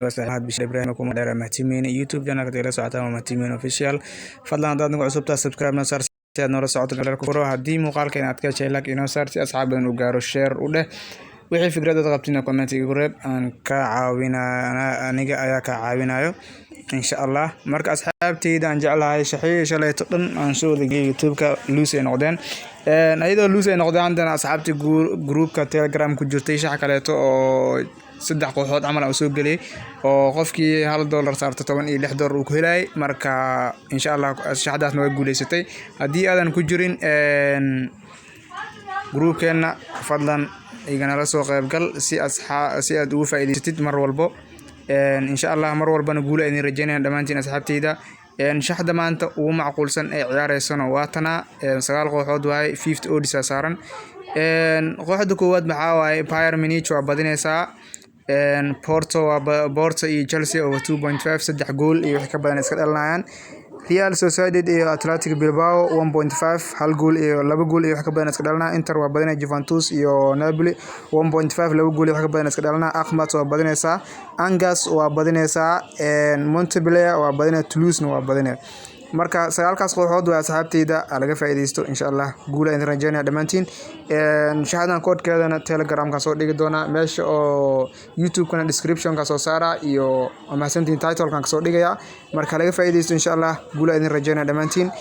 Mahad Bishir Ibrahim kuma dheer Mahtimin YouTube channel ka la socotaan waa Mahtimin Official. Fadlan haddaad nagu cusubtaa, subscribe noo saar si aad noola socoto. Ku furo haddii muuqaalka inaad ka heshay, like inoo saar si asxaab badan u gaaro, share u dheh. Wixii fikradaad qabtina comment igu reeb, aan ka caawina, aniga ayaa ka caawinayo, insha Allah. Marka asxaabteyda aan jeclahay, shaxii shalayto dhan aan soo wada geeyay YouTube-ka loss ay noqdeen. Ayadoo loss ay noqdeen, haddana asxaabtii groupka Telegram ku jirtay shax kaleeto oo saddex kooxood camal aan soo geliyay oo qofkii $1 saarto $16 uu ku helayay. Marka insha Allah shaxdaasna way guuleysatay. Haddii aadan ku jirin groupkeenna, fadlan iganala soo qaybgal si asxaa si aad ugu faa'iidaysatid mar walbo, insha Allah. Mar walbana guula idin rajeynayaan dhammaantiin asxaabteyda. Shaxda maanta ugu macquulsan ee ciyaareysana waa tana, sagaal kooxood waaye, 50 odds aa saaran. Kooxda koowaad maxaa waaye? Bayern Munich waa badinaysaa. Porto waa Porto iyo Chelsea over 2.5, saddex gool iyo wixii ka badan iska dhalinayaan. Real Sociedad iyo Athletic Bilbao 1.5, hal gool iyo laba gool iyo wax ka badan iska dhalinaya. Inter waa badinaya Juventus iyo Napoli 1.5, laba gool iyo wax ka badan iska dhalinaya. Akhmat waa badinaysaa, Angers waa badinaysaa, Montpellier waa badinaya, Toulouse waa badinaya. Marka sagaalkaas kooxood waa asxaabteyda, laga faa'iidaysto, insha Allah. Guula idin rajeynaya dhammaantiin. Shaxdan koodkeedana Telegramka soo dhigi doonaa, meesha oo YouTube-kana description-ka soo saara iyo mahadsantiin title-kan kasoo dhigaya. Marka laga faa'iidaysto, insha Allah. Guula idin rajeynaya dhammaantiin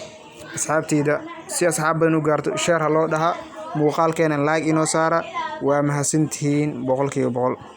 asxaabteyda. Si asxaab badan u gaarto, share ha loo dhaha muuqaalkeena, like inoo saara. Waa mahadsantihiin 100%.